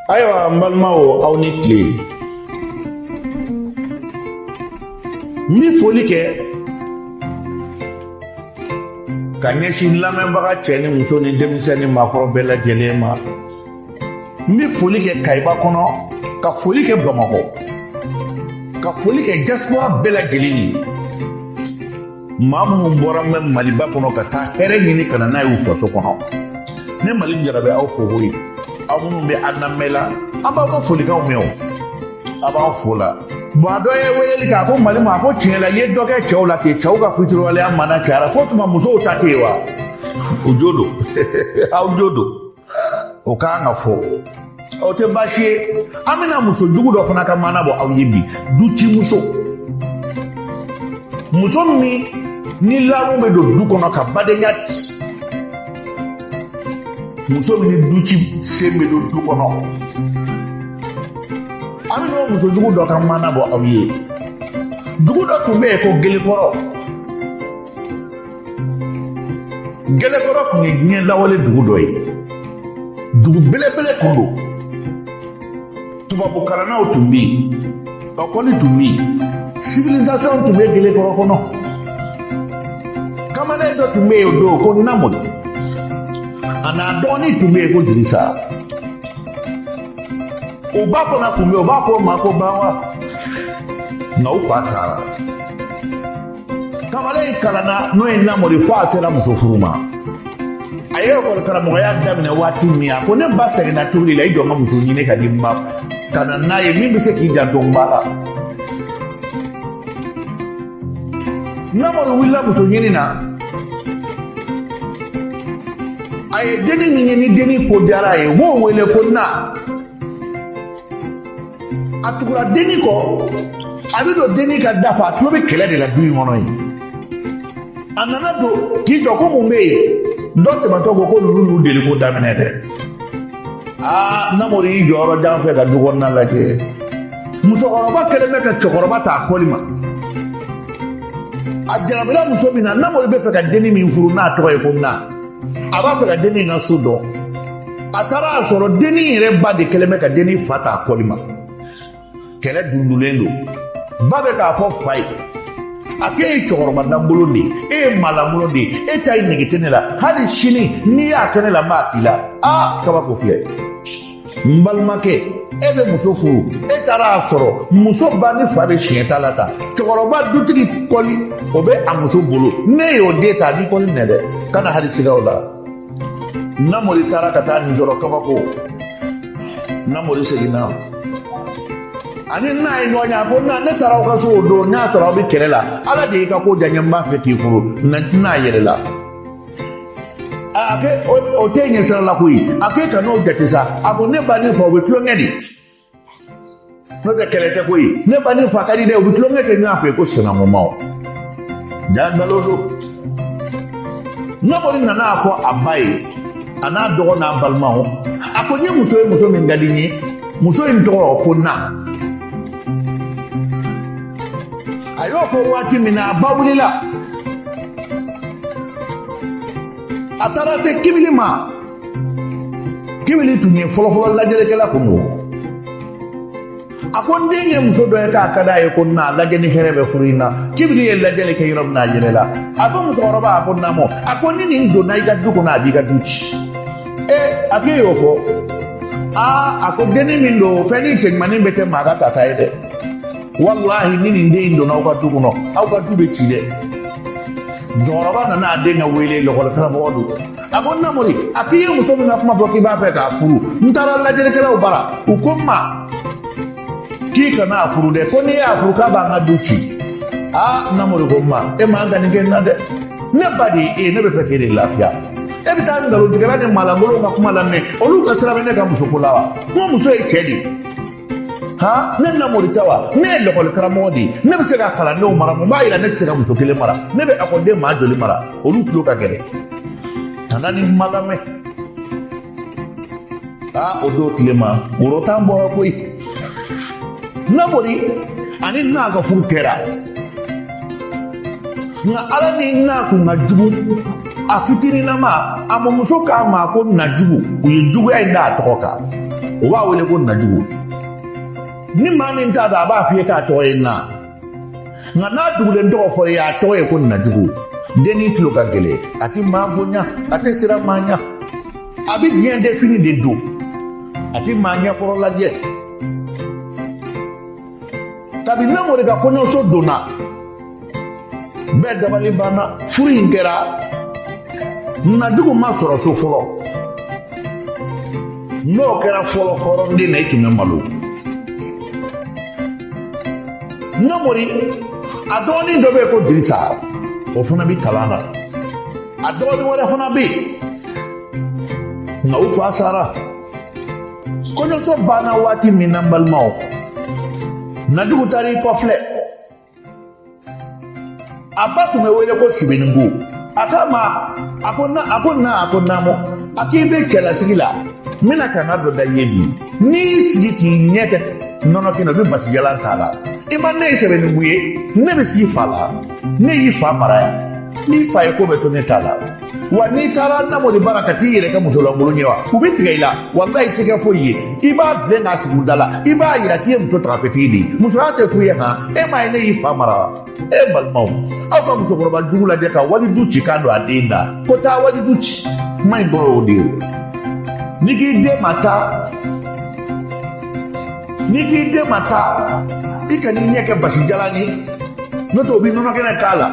Ayiwa, n balimaw, aw ni tile. N bɛ foli kɛ ka ɲɛsin lamɛnbaga cɛ ni muso ni denmisɛn ni maakɔrɔ bɛɛ lajɛlen ma. N bɛ foli kɛ Kayiba kɔnɔ, ka foli kɛ Bamakɔ, ka foli kɛ diaspora bɛɛ lajɛlen ye, maa minnu bɔra mɛ Maliba kɔnɔ ka taa hɛrɛ ɲini ka na n'a ye u faso kɔnɔ. Ne Mali Jara bɛ aw fo koyi. Aw minnu bɛ an lamɛn la, an b'aw ka folikanw mɛn o, a b'aw fo la. Bon, a dɔ ye weleli kɛ, a ko Mali ma, a ko tiɲɛ la, i ye dɔ kɛ cɛw la ten, cɛw ka fitiriwaleya mana cayara ko tuma musow ta tɛ yen wa? O jo don, aw jo don, o ka kan ka fɔ, o tɛ baasi ye. An bɛna muso jugu dɔ fana ka maana bɔ aw ye bi, ducimuso, muso min ni lamu bɛ don du kɔnɔ ka badenya ci, muso min ni duci sen bɛ don du kɔnɔ. An bɛna o muso jugu dɔ ka maana bɔ aw ye. Dugu dɔ tun bɛ yen ko Gelekɔrɔ. Gelekɔrɔ tun ye diɲɛ lawale dugu dɔ ye, dugu belebele tun don. Tubabu kalannaw tun bɛ yen, ɔkɔli tun bɛ yen, civilisation tun bɛ Gelekɔrɔ kɔnɔ. Kamalen dɔ tun bɛ yen o don ko Namori, a n'a dɔgɔnin tun bɛ yen ko Dirisa. O ba fana tun bɛ yen, o b'a fɔ o ma ko Bawa, nka o fa sara. Kamalen in kalanna, n'o ye Namori, fo a sera muso furu ma. A ye ekɔli karamɔgɔya daminɛ waati min, a ko ne ba sɛgɛnna tobili la, i jɔ n ka muso ɲini ka di n ma ka na n'a ye min bɛ se k'i janto n ba la. Namori wulila muso ɲini na. A ye dennin min ye, ni dennin ko diyara a ye, u b'o wele ko Na. A tugura dennin kɔ, a bɛ don dennin ka da fɛ, a tulo bɛ kɛlɛ de la du in kɔnɔ yen. A nana don k'i jɔ ko mun bɛ yen? Dɔ tɛmɛtɔ ko ko ninnu y'u deli ko daminɛ dɛ. Aa, Namori y'i jɔ yɔrɔ jan fɛ ka du kɔnɔna lajɛ. Musokɔrɔba kɛlen bɛ ka cɛkɔrɔba ta a kɔli ma. A jarabila muso min na, Namori bɛ fɛ ka dennin min furu, n'a tɔgɔ ye ko Na, a b'a fɛ ka dennin in ka so dɔn. A taara a sɔrɔ dennin yɛrɛ ba de kɛlen bɛ ka dennin fa ta a kɔli ma. Kɛlɛ dundulen don. Ba bɛ k'a fɔ fa ye, a k'e ye cɛkɔrɔba lankolon de ye, e ye maa lankolon de ye, e ta ye nege tɛ ne la. Hali sini n'i y'a kɛ ne la, n b'a k'i la. Aa, kabako filɛ. N balimakɛ, e bɛ muso furu, e taara a sɔrɔ muso ba ni fa bɛ siɲɛ ta la tan, cɛkɔrɔba dutigi kɔli o bɛ a muso bolo. Ne y'o den ta, a b'i kɔli minɛ dɛ, kana hali siga o la. Namori taara ka taa nin sɔrɔ, kabako. Namori seginna, ani n'a ye ɲɔgɔn ye, a ko na, ne taara aw ka so o don, n y'a sɔrɔ aw bɛ kɛlɛ la. Ala de y'i ka ko diya n ye, n b'a fɛ k'i furu. N'a yɛlɛla, a ko o tɛ ɲɛsira la koyi. A ko e ka n'o jate sa. A ko ne ba ni fa, u bɛ tulonkɛ de, n'o tɛ kɛlɛ tɛ koyi. Ne ba ni fa ka di dɛ, u bɛ tulonkɛ kɛ ɲɔgɔn fɛ ko sinankunmaw. Ja nkalon don. Namori nana a fɔ a ba ye, a n'a dɔgɔ n'a balimaw, a ko n ye muso ye, muso min ka di n ye, muso in tɔgɔ ko Na. A y'o fɔ waati min na, a ba wulila, a taara se Kibili ma. Kibili tun ye fɔlɔfɔlɔ lajɛlikɛla kun don. A ko n den ye muso dɔ ye k'a ka d'a ye ko Na, lajɛ ni hɛrɛ bɛ furu in na. Kibili ye lajɛli kɛ yɔrɔ min na, a yɛlɛla. A ko musokɔrɔba, a ko Namɔ, a ko ni nin donna i ka du kɔnɔ, a b'i ka du ci. Ee, a k'e y'o fɔ? Aa, a ko dennin min don, fɛn ni cɛɲumanin bɛ kɛ maa ka tata ye dɛ. Walahi, ni nin den in donna aw ka du kɔnɔ, aw ka du bɛ ci dɛ. Musokɔrɔba nana a den ka wele, lɔkɔli karamɔgɔ don. A ko Namori, a k'i ye muso min ka kuma fɔ k'i b'a fɛ k'a furu, n taara lajɛlikɛlaw bara, u ko n ma k'i kana a furu dɛ, ko n'i y'a furu k'a b'an ka du ci. Aa, Namori ko n ma, e man ka nin kɛ n na dɛ. Ne ba de ye e ye, ne bɛ fɛ k'e de lafiya. E bɛ taa nkalontigɛla ni maalankolonw ka kuma lamɛn, olu ka sira bɛ ne ka musoko la wa? N ko muso ye cɛ de ye. Han, ne Namori tɛ wa? Ne ye lɔkɔli karamɔgɔ de ye, ne bɛ se ka kalandenw mara. Mun b'a yira ne tɛ se ka muso kelen mara? Ne bɛ ekɔliden maa joli mara? Olu tulo ka gɛlɛn. Kana nin kuma lamɛn. Aa, o don tile ma woro tan bɔra koyi. Namori ani n'a ka furu kɛra, nka ala ni n'a kun ka jugu. A fitininama, a mɔmuso k'a ma ko Najugu. U ye juguya in da a tɔgɔ kan. U b'a wele ko Najugu. Ni maa min t'a dɔn, a b'a f'i ye k'a tɔgɔ ye na, nka n'a dugulen tɔgɔ fɔra i ye, a tɔgɔ ye ko Najugu. Dennin tulo ka gɛlɛn, a tɛ maa bonya, a tɛ siran maa ɲɛ, a bɛ diɲɛ de fini de don, a tɛ maa ɲɛkɔrɔ lajɛ. Kabi Namori ka kɔɲɔso donna, bɛɛ dabali banna. Furu in kɛra, Najugu ma sɔrɔ so fɔlɔ. N'o kɛra fɔlɔ, hɔrɔnden na, i tun bɛ malo. Namori a dɔgɔnin dɔ bɛ yen ko Dirisa, o fana bɛ kalan na. A dɔgɔnin wɛrɛ fana bɛ yen, nka u fa sara. Kɔɲɔso banna waati min na, n balimaw, Najugu taara i kɔfilɛ. A ba tun bɛ wele ko Sibinigu. A k'a ma, a ko na, a ko na, a ko naamu. A k'i bɛ cɛlasigi la, n bɛna kanga dɔ da i ye bi. N'i y'i sigi k'i ɲɛ kɛ nɔnɔ kɛnɛ, o bɛ basijalan k'a la. I ma ne ye Sɛbɛnnigu ye, ne bɛ s'i fa la, ne y'i fa mara yan. N'i fa ye ko bɛ to ne ta la wa. N'i taara Namori bara ka t'i yɛrɛ kɛ musolankolon ye wa, u bɛ tigɛ i la. Walayi, i tɛ kɛ foyi ye. I b'a bilen k'a sigi u da la, i b'a yira k'i ye muso tagafetigi de ye. Musoya tɛ furu ye han. E m'a ye ne y'i fa mara wa? E balimaw, aw ka musokɔrɔba jugu lajɛ ka walidu ci kan don a den da ko taa walidu ci. Kuma in kɔrɔ y'o de ye. N'i k'i den ma taa, n'i k'i den ma taa, i kan'i ɲɛ kɛ basijalan ye, n'o tɛ o bɛ nɔnɔ kɛnɛ k'a la.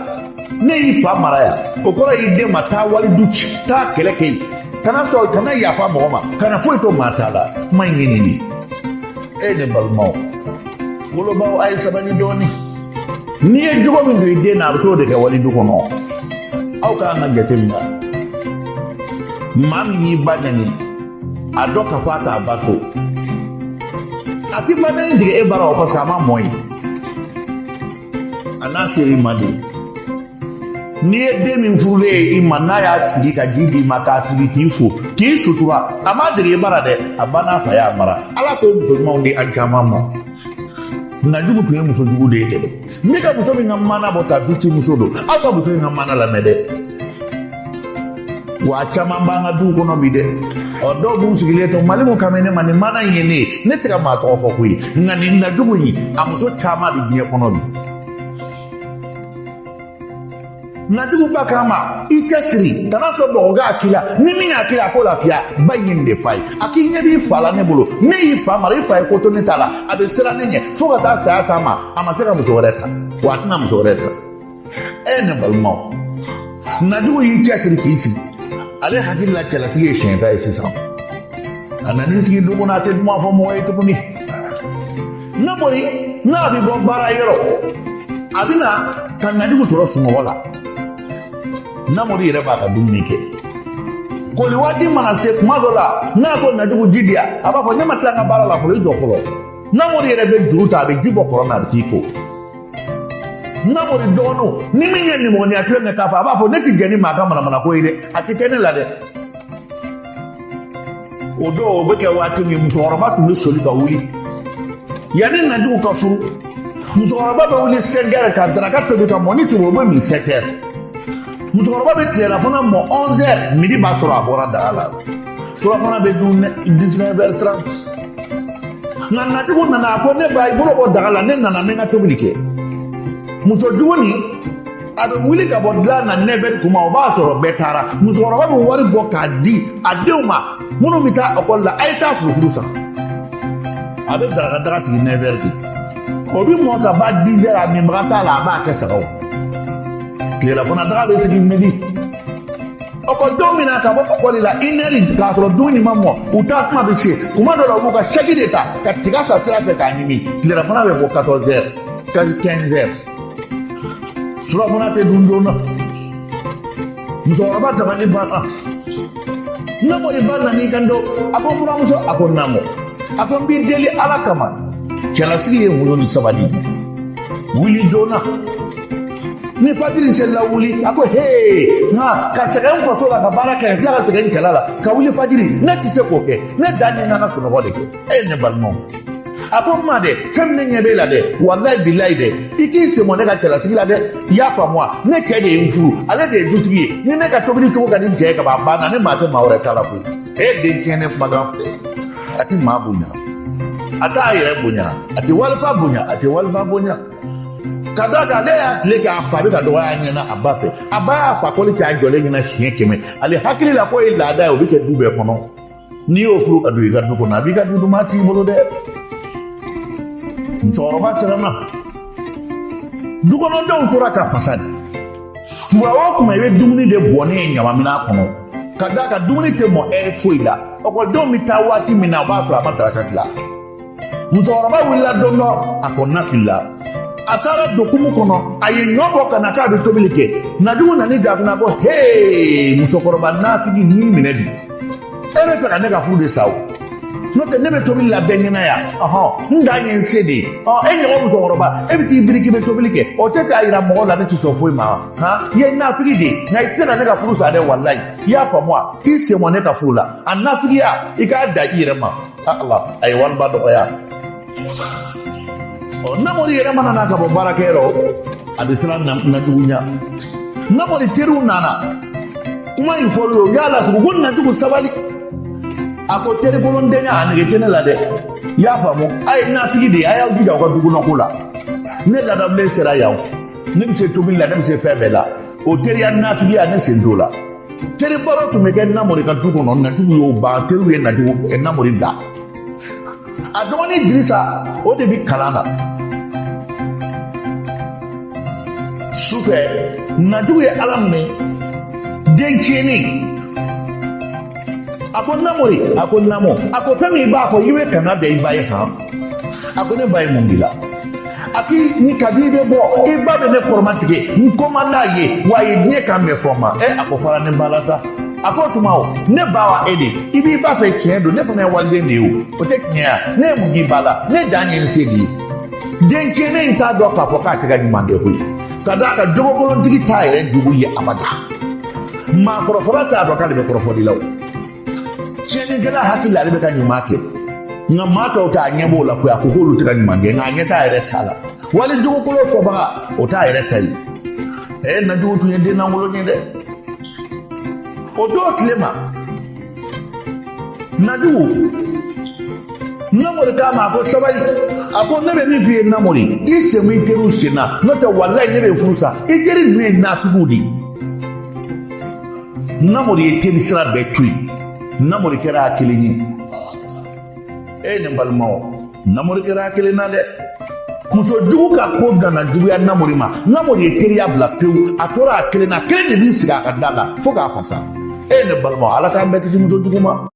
Ne y'i fa mara yan, o kɔrɔ y'i den ma taa walidu ci, taa kɛlɛ kɛ yen, kana sɔn, kana yafa mɔgɔ ma, kana foyi to maa ta la. Kuma in ye nin de ye. E ne balimaw, wolobaw, a ye sabali dɔɔni. N'i ye jogo min don i den na, a bɛ t'o de kɛ walidu kɔnɔ. Aw ka kan ka jateminɛ, maa min y'i ba nɛni, a dɔn k'a fɔ a t'a ba to, a tɛ ba nɛni dege e bara o, parce que a ma mɔ yen. A n'a sera i ma de. N'i ye den min furulen ye i ma, n'a y'a sigi ka ji d'i ma, k'a sigi k'i fo, k'i sutura, a m'a dege i bara dɛ, a ba n'a fa y'a mara. Ala k'o muso ɲumanw di an caman ma. Najugu tun ye muso jugu de ye dɛ. N bɛ ka muso min ka maana bɔ ta, du ci muso don. Aw ka muso in ka maana lamɛn dɛ. Wa a caman b'an ka duw kɔnɔ bi dɛ. Ɔ, dɔw b'u sigilen to Malimu kan bɛ ne ma, nin maana in ye ne ye. Ne tɛ ka maa tɔgɔ fɔ koyi, nka nin Najugu in, a muso caman bɛ diɲɛ kɔnɔ bi. Najugu ba k'a ma, i cɛsiri, kana sɔn mɔgɔ k'a k'i la. Ni min y'a k'i la, a k'o lafiya. Ba in ye nin de f'a ye. A k'i ɲɛ b'i fa la ne bolo, ne y'i fa mara, i fa ye ko to ne ta la, a bɛ siran ne ɲɛ fo ka taa saya s'a ma. A ma se ka muso wɛrɛ ta, wa a tɛna muso wɛrɛ ta. E ne balimaw, Najugu y'i cɛsiri k'i sigi. Ale hakili la, cɛlasigi ye siɲɛ ta ye sisan. A nan'i sigi du kɔnɔ, a tɛ duman fɔ mɔgɔ ye tuguni. Namori n'a bɛ bɔ baara yɔrɔ, a bɛ na ka Najugu sɔrɔ sunɔgɔ la. Namori yɛrɛ b'a ka dumuni kɛ. Koli waati mana se kuma dɔ la, n'a ko Najugu ji di yan, a b'a fɔ ne ma tila n ka baara la fɔlɔ, i jɔ fɔlɔ. Namori yɛrɛ bɛ juru ta, a bɛ ji bɔ kɔlɔn na, a bɛ t'i ko. Namori dɔgɔninw, ni min ye nimɔgɔniya tulon kɛ k'a fɔ, a b'a fɔ ne tɛ jɛn ni maa ka manamana ko ye dɛ, a tɛ kɛ ne la dɛ. O don, o bɛ kɛ waati min, musokɔrɔba tun bɛ soli ka wuli yanni Najugu ka furu. Musokɔrɔba bɛ wuli 5 heures ka daraka tobi ka mɔni tobi, o bɛ min 7 heures. Musokɔrɔba bɛ tilelafana mɔ 11 heures, midi b'a sɔrɔ a bɔra daga la. Surafana bɛ dun 19 heures 30. Nka Najugu nana, a ko ne ba, i bolo bɔ daga la, ne nana, n bɛ n ka tobili kɛ. Muso jugu nin, a bɛ wuli ka bɔ dilan na 9 heures tuma, o b'a sɔrɔ bɛɛ taara. Musokɔrɔba bɛ wari bɔ k'a di a denw ma minnu bɛ taa ekɔli la, a ye taa furufuru san. A bɛ daraka daga sigi 9 heures de, o bɛ mɔ ka ban 10 heures, a minbaga t'a la, a b'a kɛ sagaw. Tilelafana daga bɛ sigi midi. Ekɔlidenw bɛ na ka bɔ ekɔli la 1 heure, k'a sɔrɔ dumuni ma mɔ, u taa kuma bɛ se. Kuma dɔ la, u b'u ka saki de ta ka tiga san sira fɛ k'a ɲimi. Tilelafana bɛ bɔ 14 heures, quasi 15 heures. Surafana tɛ dun joona. Musokɔrɔba dabali banna. Namori ba nan'i kanto, a ko n buramuso, a ko naamu, a ko n b'i deli Ala kama, cɛlasigi ye muɲu ni sabali, wuli joona. Ni fajiri selila, wuli. A ko hee, nka ka sɛgɛn n faso la ka baara kɛ, ka tila ka sɛgɛn n cɛla la ka wuli fajiri, ne tɛ se k'o kɛ. Ne dan ye n ka sunɔgɔ de kɛ. E ne balimaw, a ko n ma dɛ, fɛn min ne ɲɛ b'e la dɛ, walayi bilayi dɛ, i k'i sen bɔ ne ka cɛlasigi la dɛ. I y'a faamu wa? Ne cɛ de ye n furu, ale de ye dutigi ye. Ni ne ka tobili cogo ka di n cɛ ye ka ban, a banna, ne maa tɛ maa wɛrɛ ta la koyi. E den tiɲɛnen kumakan filɛ. A ti maa bonya, a t'a yɛrɛ bonya, a ti walifa bonya, a ti walifa bonya. Ka d'a kan ale y'a tile k'a fa bɛ ka dɔgɔya a ɲɛna a ba fɛ. A ba y'a fa kɔli k'a jɔlen ɲɛna siɲɛ 100. Ale hakili la k'o ye laada ye, o bɛ kɛ du bɛɛ kɔnɔ. N'i y'o furu ka don i ka du kɔnɔ, a b'i ka du duman t'i bolo dɛ. Musokɔrɔba siranna, dukɔnɔdenw tora ka fasa de. Tuma o tuma, i bɛ dumuni de bɔn ne ye ɲamaminɛn kɔnɔ, ka d'a kan dumuni tɛ mɔ ɛri foyi la. Ɔkɔlidenw bɛ taa waati min na, o b'a sɔrɔ a ma daraka dilan. Musokɔrɔba wulila don dɔ, a kɔnɔna filila, a taara don kumu kɔnɔ, a ye ɲɔ bɔ ka na k'a bɛ tobili kɛ. Najugu nan'i jɔ a kunna ko: "Hee, musokɔrɔba nafigi, y'i minɛ bi. E bɛ fɛ ka ne ka furu de sa o, n'o tɛ ne bɛ tobili la bɛɛ ɲɛna yan. Ɔhɔn, n dan ye n se de ye. Ɔ, e ɲɔgɔn musokɔrɔba, e bɛ t'i biri k'i bɛ tobili kɛ, o tɛ k'a yira mɔgɔw la ne tɛ sɔn foyi ma han. I ye nafigi de ye, nka i tɛ se ka ne ka furu sa dɛ, walayi. I y'a faamu wa? I sen bɔ ne ka furu la. A nafigiya, i k'a da i yɛrɛ ma." Ala a ye waliba dɔgɔya. Ɔ, Namori yɛrɛ mana n'a ka bɔ baarakɛyɔrɔ, a bɛ siran Najugu ɲɛ. Namori teriw nana kuma in fɔlɔ ye, u y'a lasigi ko: "Najugu, sabali." A ko: "Terikolondenya, a nege tɛ ne la dɛ. I y'a faamu? A ye nafigi de ye, a y'aw jija aw ka dukɔnɔko la. Ne ladamulen sera yan, ne bɛ se tobili la, ne bɛ se fɛn bɛɛ la. O teriya nafigiya, ne sen t'o la." Teri baro tun bɛ kɛ Namori ka du kɔnɔ, Najugu y'o ban. Teriw ye Najugu Namori bila. A dɔgɔnin Dirisa, o de bɛ kalan na. Sufɛ, Najugu ye Ala minɛ den tiɲɛnen. A ko: "Namori." A ko: "Namo." A ko: "Fɛn min i b'a fɔ, i bɛ kanga da i ba ye han." A ko: "Ne ba ye mun k'i la?" A k'i ni kabi i bɛ bɔ, i ba bɛ ne kɔrɔma tigɛ, n ko man d'a ye wa, a ye diɲɛ kan bɛɛ fɔ n ma. Ɛ, a ko: "Fara ne ba la sa." A ko: "Tuma o, ne ba wa e de i b'i ba fɛ? Tiɲɛ don, ne fana ye waliden de ye, o o tɛ tiɲɛ ya? Ne ye mun k'i ba la? Ne dan ye n se de ye." Den tiɲɛnen in t'a dɔn k'a fɔ k'a tɛ ka ɲuman kɛ koyi, ka d'a kan jogokolontigi t'a yɛrɛ jugu ye abada. Maakɔrɔfɔla t'a dɔn k'ale bɛ kɔrɔfɔli la. O tiɲɛnikɛla hakili la ale bɛ ka ɲuman kɛ, nka maa tɔw ta, a ɲɛ b'o la koyi. A ko k'olu tɛ ka ɲuman kɛ, nka a ɲɛ t'a yɛrɛ ta la. Wali jogokolo fɔbaga, o t'a yɛrɛ ta ye. Ɛ, Najugu tun ye den lankolon ye dɛ. O don tile ma, Najugu Namori k'a ma, a ko: "Sabali." A ko: "Ne bɛ min f'i ye Namori, i sen b'i teriw sen na, n'o tɛ walayi ne bɛ furu sa. I teri ninnu ye nafigiw de ye." Namori ye teri sira bɛɛ to yen. Namori kɛra a kelen ye. E ne balimaw, Namori kɛra a kelen na dɛ. Muso jugu ka ko nana juguya Namori ma. Namori ye teriya bila pewu, a tora a kelen na. Kelen de b'i sigi a ka da la fo k'a fasa. E ne balimaw, Ala k'an bɛɛ kisi muso jugu ma.